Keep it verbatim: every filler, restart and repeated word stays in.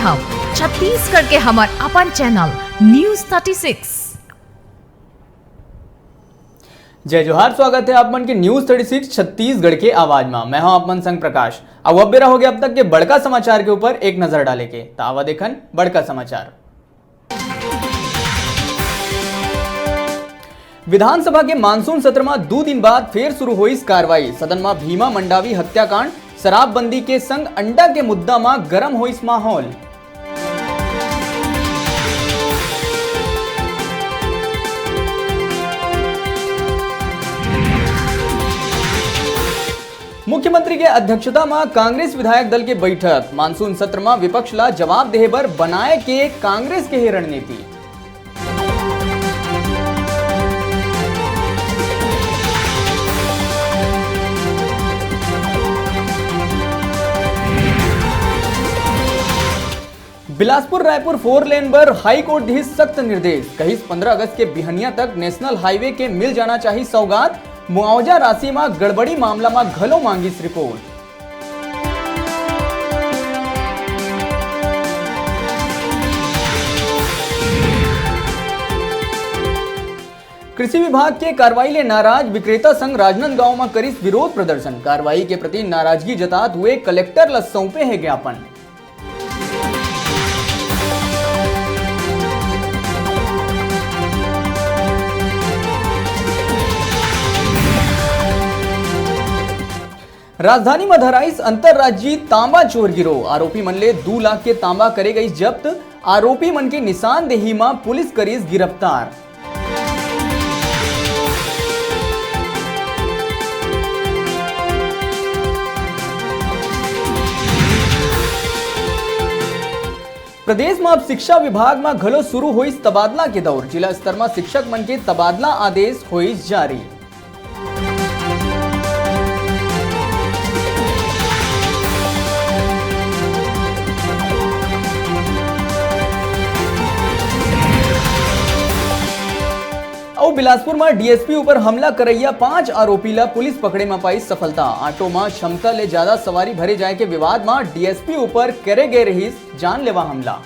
छत्तीसगढ़ के हमर अपन चैनल न्यूज़ थर्टी सिक्स। जय जोहार, स्वागत है आप मन के न्यूज़ थर्टी सिक्स छत्तीसगढ़ के आवाज मा। मैं हूं आप मन संग प्रकाश। अब, अब बेरा हो गया अब तक के बड़का समाचार के ऊपर एक नजर डाले के। त आवा देखन बड़का समाचार। विधानसभा के मानसून सत्र मा दू दिन बाद फेर शुरू होइस कार्रवाई। सदन मा भीमा मंडावी हत्याकांड, शराबबंदी के संग अंडा के मुद्दा मा गरम होइस माहौल। मुख्यमंत्री के अध्यक्षता म कांग्रेस विधायक दल के बैठक, मानसून सत्र म विपक्ष ला जवाब देहे बर बनाए के कांग्रेस के हे रणनीति। बिलासपुर रायपुर फोर लेन बर हाई कोर्ट दिस सख्त निर्देश, कहिस पंद्रह अगस्त के बिहनिया तक नेशनल हाईवे के मिल जाना चाहिए सौगात, मुआवजा राशि म गड़बड़ी मामला म घलो मांगिस रिपोर्ट। कृषि विभाग के कार्रवाई ले नाराज विक्रेता संघ राजनांदगांव म करिस विरोध प्रदर्शन, कार्रवाई के प्रति नाराजगी जतात हुए कलेक्टर ल सौंपे हे ज्ञापन। राजधानी म धराइस अंतर्राज्यीय तांबा चोर गिरोह, आरोपी मन ले दू लाख के तांबा करे गइस जब्त, आरोपी मन के निशानदेही म पुलिस करिस गिरफ्तार। प्रदेश म अब शिक्षा विभाग म घलो शुरू होइस तबादला के दौर, जिला स्तर म शिक्षक मन के तबादला आदेश होइस जारी। अउ बिलासपुर म डीएसपी ऊपर हमला करइया पांच आरोपी ल पुलिस पकड़े म पाइस सफलता। ऑटो म क्षमता ले ज्यादा सवारी भरे जाए के विवाद म डीएसपी ऊपर करे गए रहिस जानलेवा हमला।